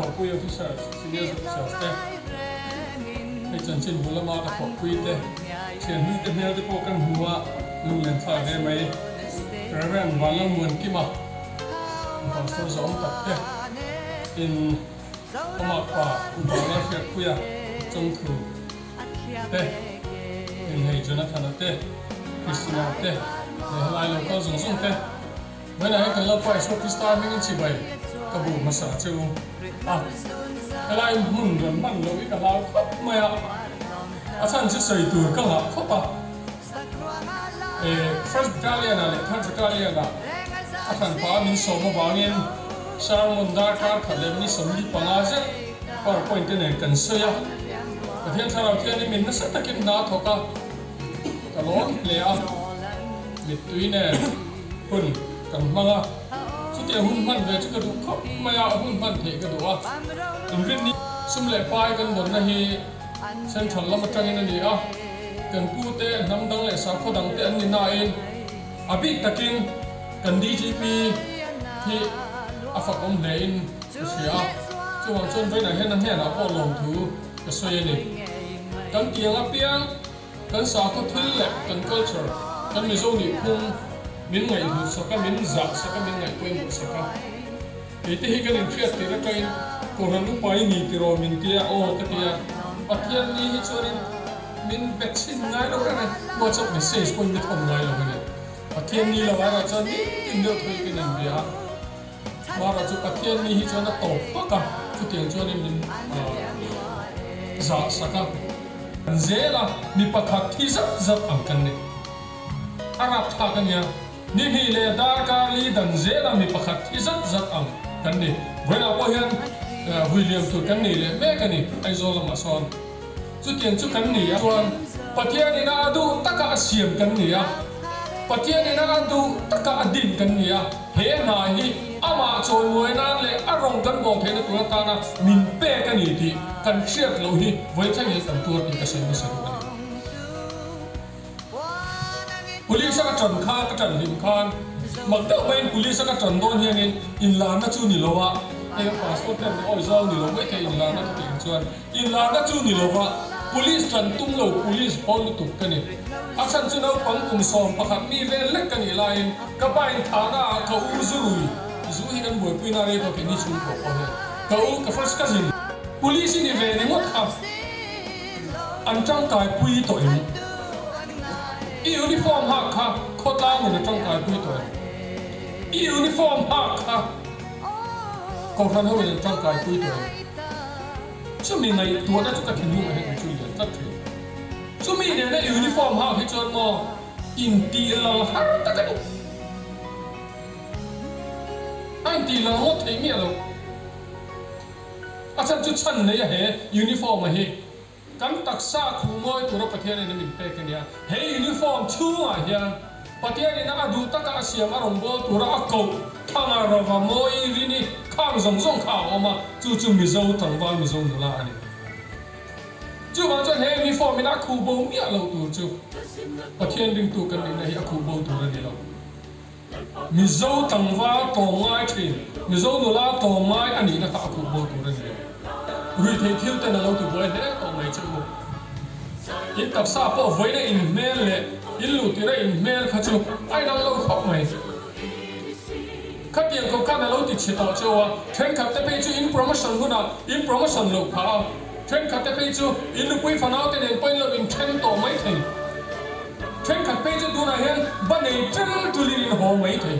Thawhpui officers, senior officers te, hei chanchin bu lama ka thawhpui te, thianhlui te hmel te pawh kan hmu a, lunglen thlak hle mai. Rev. Vanlalmuankima, Pastor zawm tak te in amah pa Upa Lalhriatpuia chawngthu te, in hei Jonathana te, Christina te leh helai lo kal zawng zawng te vawiinah hian kan Lalpa Isua Krista hmingin chibai ka bu hmasa che u a, helai hmun rawn hman loh hi ka hlau khawp mai a, a chhan chu sawi tur ka ngah khawp a. First Battalion-ah leh Third Battalion-ah a hranpa min sawm avangin sermon darkar khat leh ni 45 zet powerpoint te nen kan sawi a. Pathian Thlarau thianin min nasa takin hna a thawk a, ka lawm hle a, mittui nen hun kan hmang a. Chutiang hun hman ve chu ka duh khawp mai a, hun hman theih ka duh a. Inrinni sum leh pai kan vawnna hi Central lam atangin a ni a, kan pute hnam dang leh sakhaw dang te an ni nain a bik takin kan DGP hi a fakawm hlein ka hria a, chuvang chuan vawiinah hian a hnenah pawh lawmthu ka sawi a ni. Kan tiang apiang kan sakhaw thil leh kan culture, kan Mizo nihphung min ngaihhlut sak a, min zah sak a, min ngaihpawimawh sak a. Kei te hi kan inhriat tir atangin Kohhran upa i ni tiraw min tia aw ka ti a, Pathian ni hi chuanin min be chhin ngai lo reng e, WhatsApp message pawhin mi thawm ngai lo a ni. Pathian ni lo erawh chuan nitin deuh tho hi kan inbia a, marawh chu Pathian ni hi chuan a tawp hmak a, chutiang chuanin min zah sak a. Kan zel a, mi pakhat thi zat zat ang kan ni. A rapthlak a nia. Ni hnih leh darkar li dan zela mi pakhat thi zat zat ang kan ni. Vawiinah pawh hian vui liam tur kan nei leh mek a ni, Aizawl lamah sawn. Chutiang chu kan ni a. Chuan Pathianin a a duh taka a siam kan ni a, Pathianin a a duh taka a din kan ni a, he hna hi amah chawimawi nan leh a rawng kan bawm theihna tur atana min pek a ni tih kan hriat loh hi vawi thleng hian kan tuar tih ka sawi hmasa duh a ni. Police a ka tan kha ka tan hlim khan mak deuh maiin police a ka tan dawn hianin inlarna chu ni lo a, hei ka passport hian min awi zau ni lo mai thei inlarna ka tih ang chuan inlarna chu ni lo a, police tan tum lo police haw lutuk ka ni. A chhan chu naupang kum 11 mi vel lek ka nih laiin ka pa in thahna ah ka u zu rui zu hi kan buaipui na rei tawh keini chhungkua pawh hian ka u ka first cousin police i ni ve ni ngawt kha. An tangkaipui tawh em? I uniform hak kha khawtlangin a tangkaipui tawh em? I uniform hak kha kohhran hoin an tangkaipui tawh em? Chumi ngaihtuahna chu ka thinlungah hian an chhui lian tlat thin. Chumi nena uniform hak hi chuan maw intih lal har tak a ni. A intih lal ngawt thei miah lo. A chhan chu chhan nei a he uniform a hi kan taksa khuh mawi tura Pathianin a min pek a nia. He uniform chhungah hian Pathianin a duh taka a siam a rawn bawl tura a koh thanga rova mawi rini khang zawng zawng kha a awm a, chu chu Mizo tlangval Mizo nula a ni. Chuvang chuan he uniform in a khuh bo miah loh tur chu Pathian ringtu kan nihna hi a khuh bo tur a ni lo. Mizo tlangval tlawmngai thin, Mizo nula tlawmngai a nihna kha a khuh bo tur a ni lo. Ruihtheih thil ten a lo ti buai hle tawh mai che u. In taksa pawh vawiina in hmel leh in luh tirh a in hmel kha chu a inang lo khawp mai. Khatiang khawp khan a lo ti chhe tawh che u a, thenkhat te phei chu in promotion hunah in promotion loh phah a, thenkhat te phei chu in nupui fanau te nen pawh in lo inthen tawh mai thei. Thenkhat phei chu tunah hian ba nei tel tulin in haw mai thei.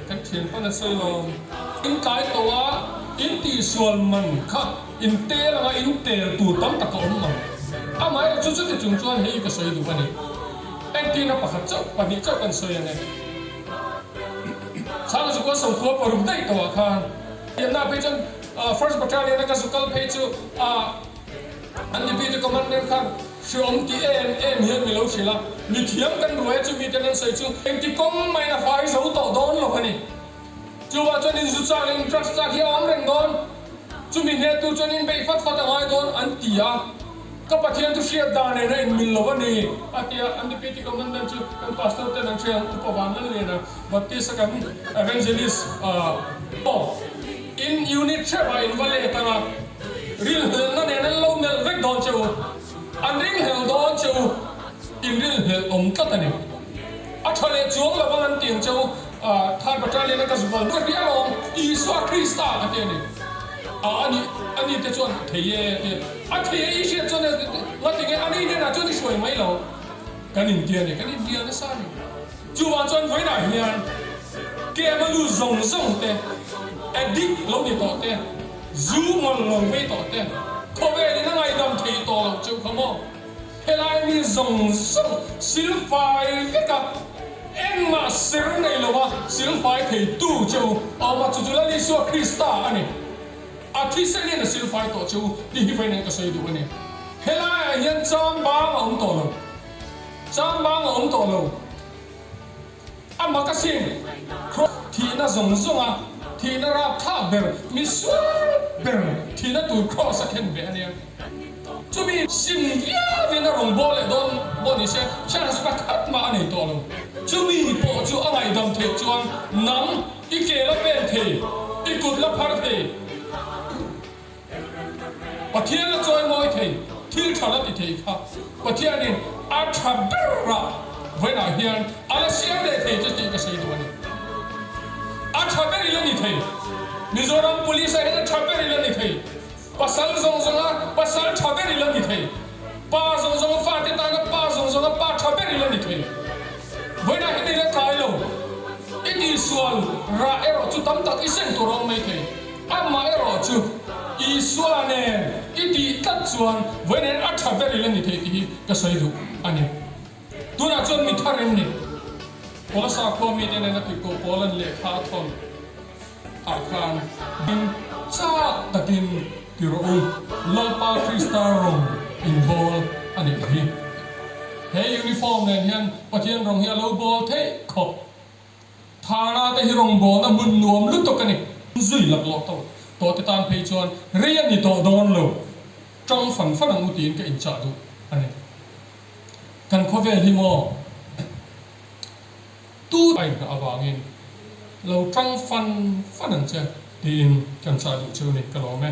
Kan thian pawn a sawi lo. In tlai tawh a, in tihsual man kha in tel anga in tel tur tam tak a awm ang. Amaherawhchu chu chuti chung chuan hei ka sawi duh a ni. Entirna pakhat chauh, pahnih chauh kan sawi ang e. Chhang zukua 96 daih tawhah khan. Tiamna phei chuan. First Battalion a ka zu kal phei chu an Deputy Commandant khan hreawm ti em em hian mi lo hrilh a, mi thiam kan ruai a chumi ten an sawi chu engti kawng main a fai zo tawh dawn lo a ni. Chuvah chuan in zu chak leh in drugs chak hi a awm reng dawn, chumi hnehtu chuan in beih fat fat a ngai dawn an ti a, ka Pathian chu hriat dan nen a inmil lo a ni a ti a, an Deputy Commandant chu kan Pastor ten an hria ang, Upa Vanlalliana Baptist a kan Evangelist aw in unit hreuh ah in va let ang a, rilhlelhna nen an lo melh vek dawn che u, an ringhlel dawn che u, in rilhlelh awm tlat a ni. A tha leh chuang lo vang an ti ang che u. Third Battalion a ka zual nuai hle alawm, Isua Krista a ti a ni. A ani ani te chuan thei e a ti a. A thei e i hriat chuan ngati nge ani hnenah chuan i hruai mai lo. Kan inti a ni, kan inbial nasa a ni. Chuvang chuan vawiinah hian kem a lut zawng zawng te, addict lo ni tawh te, zu ngawl lo vei tawh te, khawvelin a ngaihdam thei tawh loh cheu kha maw? Helai mi zawng zawng silfai vek a, engmah ser nei lova silfai thei tu che u awm a, chu chu Lal Isua Krista a ni. A thisenin a silfai tawh che u tih hi vawiin ka sawi duh a ni. Helaiah hian chang bang a awm tawh lo. Chang bang a awm tawh lo. A mak asin, Kraws thihna zawng zawnga thihna rapthlak ber, misual ber thihna tur kraws a khen ve a nia. Chumi sim viauin a rawn bawl leh dawn pawh ni se, chance pakhat mah a nei tawh lo. Chumi pawh chu a ngaihdam theih chuan nang i ke la pen thei, i kut la phar thei. Pathian a chawimawi thei, thil tha la ti thei kha Pathianin a tha ber a vawiinah hian a la siam leh thei che tih ka sawi duh a ni. A tha ber i la ni thei. Mizoram Police ah hian a tha ber i la ni thei. Pasal zawng zawnga pasal tha ber i la ni thei. Pa zawng zawnga fate tana pa zawng zawnga pa tha ber i la ni thei. Vawiinah hian i la tlai lo. I tihsual rah erawh chu tam tak i seng tur a awm mai thei. Amah erawh chu Isua nen i tih tlat chuan vawi nen a tha ber i la ni thei tih hi ka sawi duh a ni. Tunah chuan mi thar em ni? Kolosa khua mite nena tihkuah pawl an lehkha a thawn ah khan ding chak takin ti rawh u, Lalpa Krista rawng inbawl a nih hi. He uniform nen hian Pathian rawng hi a lo bawl theih khawp. Thana te hi rawngbawlna hmun nuam lutuk a ni. Zui laklawh tawh tawh te tan phei chuan rei a ni tawh dawn lo. Tang fan fan ang u tiin ka inchah duh a ni. Kan khawvel hi maw tu a inhnah avangin lo tang fan fan ang che tiin kan chah duh cheu ni ka lawm e.